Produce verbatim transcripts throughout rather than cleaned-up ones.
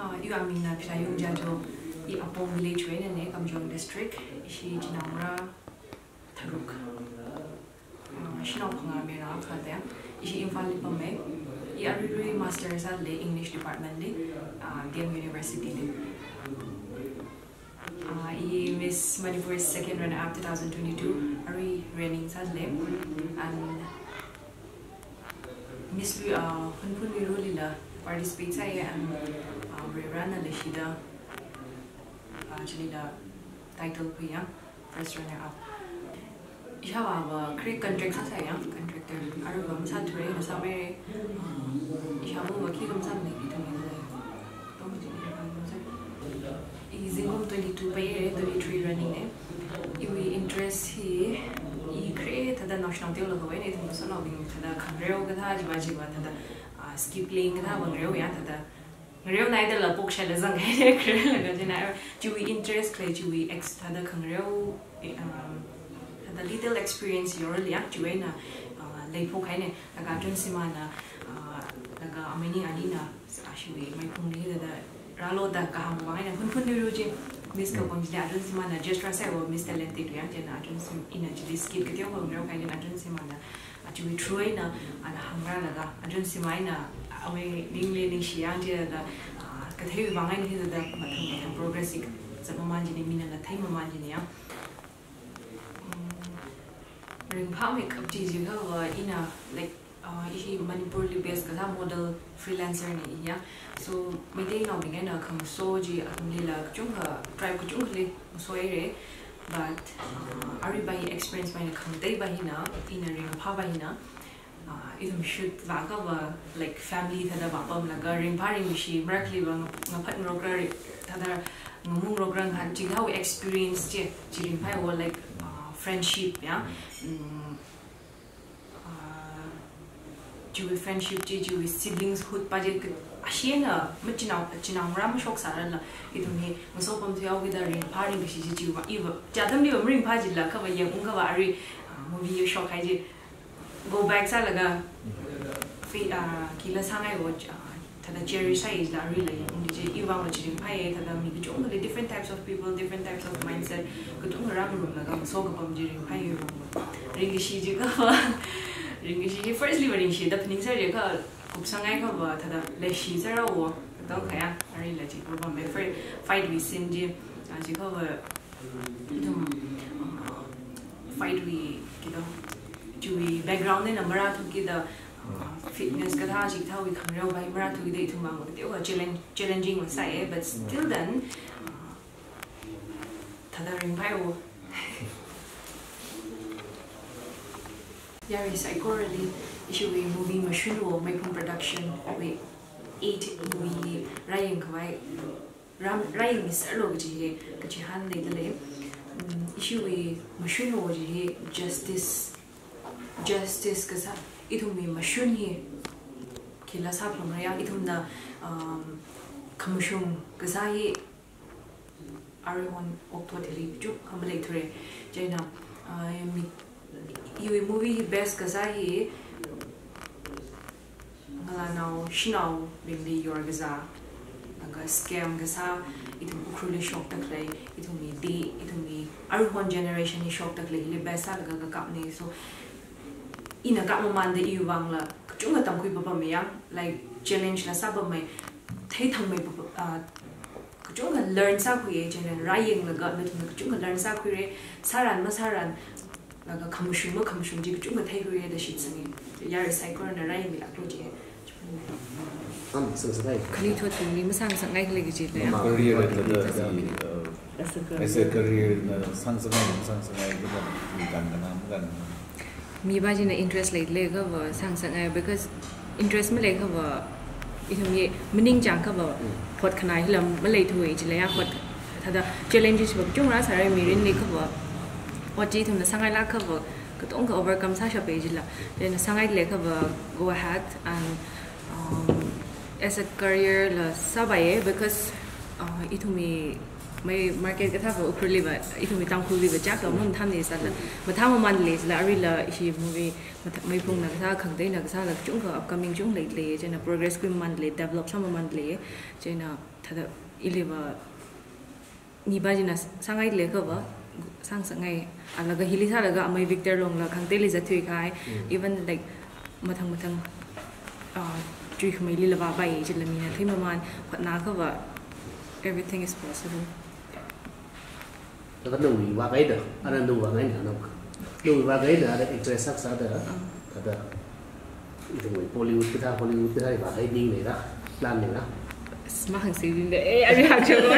Ah, iwui aming na Phitayung Jajo, i Apong village wui einana, Kamjong district, ishi chinaongarā tharuk. Ah, shanao phangā mayarā akha da, ishi Imphal li pammi, i aruirui master sālei English department li, ah, D M University li. Ah, i Miss Manipur second runner up two thousand twenty-two, arui reigning sālei. And Miss Lui, ah, Hunphun Luirulila participate sāya and, ah, Varena leishida, ah, chilila title khuiya, first runner up. Ishāvāva khare contract sāsāya, contractor. Aruiva masāthure, masāmei, ah, ishāvāva khi kam sāmei ki tumi zai. Tong jing kam sā. I zingkum twenty-two paiya, twenty-three running na. Iwui interest hi, i khare thāda national team lo kawai na, ithum sanaobing thāda khangareo kathā, chiva chiva thāda, ah, skipping kathāva ngareoya thāda. Ngareonaida la pokshai la zanghaina, kharela kajina, chiwui interest khalei, chiwui ex-, thāda khangareo, eh, um, thāda little experience yoraliya, chiwui eina, ah, leiphokhai na, laga Chunsimana, ah, laga amei ning anina, ashiwui maiphungli thāda rālu da kahāng vang eina Hunphun Luiru chi, Miss kapang chili Chunsimana just rāsai wo Miss Talented yang china Chunsim ina chili skip kateowa ngareokhai na Chunsimana, ah, chiwui through eina, ana hāngrālaga, Chunsimana, awui ningli ningshi yang chila, ah, kathei vang eina hithāda mathang mathang progress i zatmaman china, mina la theimaman china ya. Mm, ringphāmeikap chi jiakhava ina, like, ah, ishi Manipur li base kasā model freelancer na ya. So, Meiteinaobing eina khangaso chi athumlila kachungkha, tribe kachungkhali ngasohaira. But, ah, aruiva hi experience va eina khangateiva hina, ina ringphāva hina, ah, ithum shoot vākhava, like, family thāda vāpamlaga ringphā ringkashi, marakhaliva nga-, ngaphat ngarokra, thāda ngamung ngarokra ngahān, chikathāwui experience chi, chi ringphāya wo, like, ah, friendship ya. Mm, ah, chiwui friendship chi, chiwui siblings hood pa chi, ka-, ashina, machinao, chinaongarā mashoksālala, ithum hi, ngaso pamthuihaokida ringphā ringkashi chi, chiwui, iva, chi atamliva maringphā chila, khava yangungkhava arui, ah, movie ya shokhai chi, go back sālaga, fi-, ah, khila sāngai wo, ah, thāda cherish sāi chila aruila yangungli chi, iwui vangva chi ringphāya, thāda mi kachungkhali different types of people, different types of mindset, kachungkha rāngarumlaga ngaso kapam chi ringphāya iwui vangva. Ringkashi jiakhava, ringkashi chi firstly va ringshida phaningsāra kha, kupsangaikhava, thāda leishisāra wo, katonga ya, aruila chi kapam, fight, fight wui scene chi, ah, jiakhava, ithum, uh, fight wui, kida, chiwui background eina marāthukida, uh, fitness kathā chikathāwui khangareova hi marāthukida ithum vang kateowa challenge, challenging va sāya, but still then, uh, thāda ringphāya wo. Yarui saikorali, ishiwui movie Mashun wo, Maiphung Production wui eight movie rāyangkhavai, ram, rāyangmiserlu kaji hi, kachihān leidalei. Mm, ishiwui Mashun wo chi hi justice, justice kasā, ithumwui mashun hi khila sāphalungra ya, ithumna, um, khamashung kasā hi aruihon okathuili kachungkha maleithure. Chieina, uh, mi, iwui movie hi base kasā hi, ngalānao shanaobingli yorkazā, laga scam kasā, ithum Ukhrulli shokda khalei, ithumwui di, ithumwui aruihon generation li shokda khalei hili base sālaga kakapna. So, ina kapmamanda iwui vangla kachungkha tamkhui papammi ya, like, challenge la sāpammi, theithangmei papa, ah, kachungkha learn sākhuiya, chieina rāyanglaga nathumna kachungkha learn sākhuira, sāran masāran, laga khamashung makhamashung chi kachungkha theikhuira da shitsanga. Yarui saikorana rāyangmilāklu ji. Am, sāngasakngai. Khani thotbingli masāngasakngai khala kaji lei ya. Career thāda, uh, as a career na sāngasakngai, masāngasakngai, thāda, mi kan kana, mi kan. Miva china interest leilei khava sāngasakngai, because interest maleikhava, ithumwui maningchāngkhava, phot khana hila maleithuwa jila ya, phot thāda challenges va kachungkha rāsāra mirinli khava, ot chi ithumna sāngailākhava, katongkha overcome sāshapa jila. Then sāngaileikhava, go ahead and, um, as a career la sāvāya, because, uh, ithumwui Mai market kathā va Ukhrulli va, ithumwui Tangkhulli va chak va mathāmane sāla, mathāmamānle sāla, aruila hi movie, mathā-, Meiphungna kasā, Khangateina kasāla, kachungkha upcoming kachungkha leilei, chieina progress khuimamānle, develop sāmamānle, chieina thāda ili va, niba china sāngaile kha va, sāngasakngai, alaga hili sālaga amei Victor Longla Khangateili zatthuikahai, even like, mathang mathang, uh, chuikhameilila vāpai, chila mina theimamān, hotnakha va, everything is possible. Thāda nawui vākaida, ara nawui vākaida, nawui vākaida, ara actress sāsāda, thāda, ithumwui Bollywood kathā, Hollywood kathā, vākai ningneira, plan neira. Mahāngsi bingda, eh, ari hāngchāko.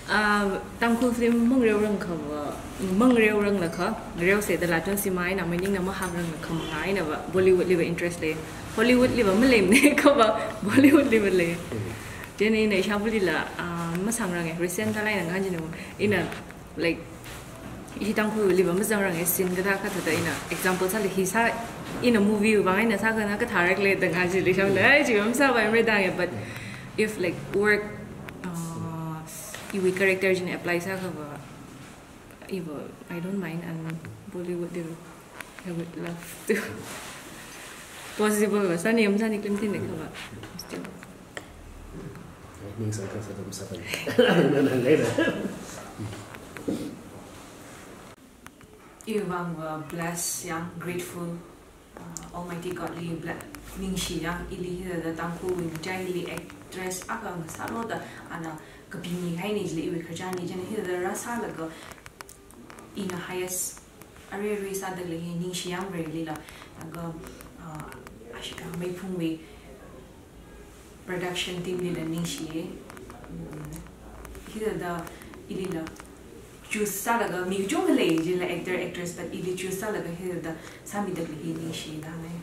Um, Tangkhul film mangareorang kha va, mangareorang lakha, ngareosedala chonsi maina, maningna mahāngrang lakha manga eina va, Bollywoodli va interest lei. Hollywoodli va maleimane kha va, Bollywoodli va lei. Chieina ina ishāvālila, ah, masāngranga, recent thālai eina ngahānchina, ina, like, hi Tangkhulli va mazangrange, scene kathā kathāda ina, example sāla hi sā, ina movie vang eina sākahai kathārakle da ngahānchili shāmla, ai, chi va masāpaimare da nge, but if, like, work, uh, iwui character china apply sākha va, iva, I don't mind, and Bollywoodli va, I would love to. Possible va, sāni, masāni klim thinne kha va, still. Ningsang kha sādam sādam. Nana later. Iwui vang va bless yang, grateful, uh, Almighty Godli ble-, ningshi yang, ili hithāda Tangkhulwui ngachaili actress akha ngasālo da, ana kapimihaine chili iwui khararchanli, chieina hithāda rāsālaga, ina highest arui arui sādalei hi ningshi yang Varelila, laga, uh, ashi, uh, Meiphungwui production teamlila ningshiye. Mm, hithāda ilila choose sālaga mi kachungkha lei chila actor, actress, but ili choose sālaga hithāda sāmidalei hi ningshi da ngai.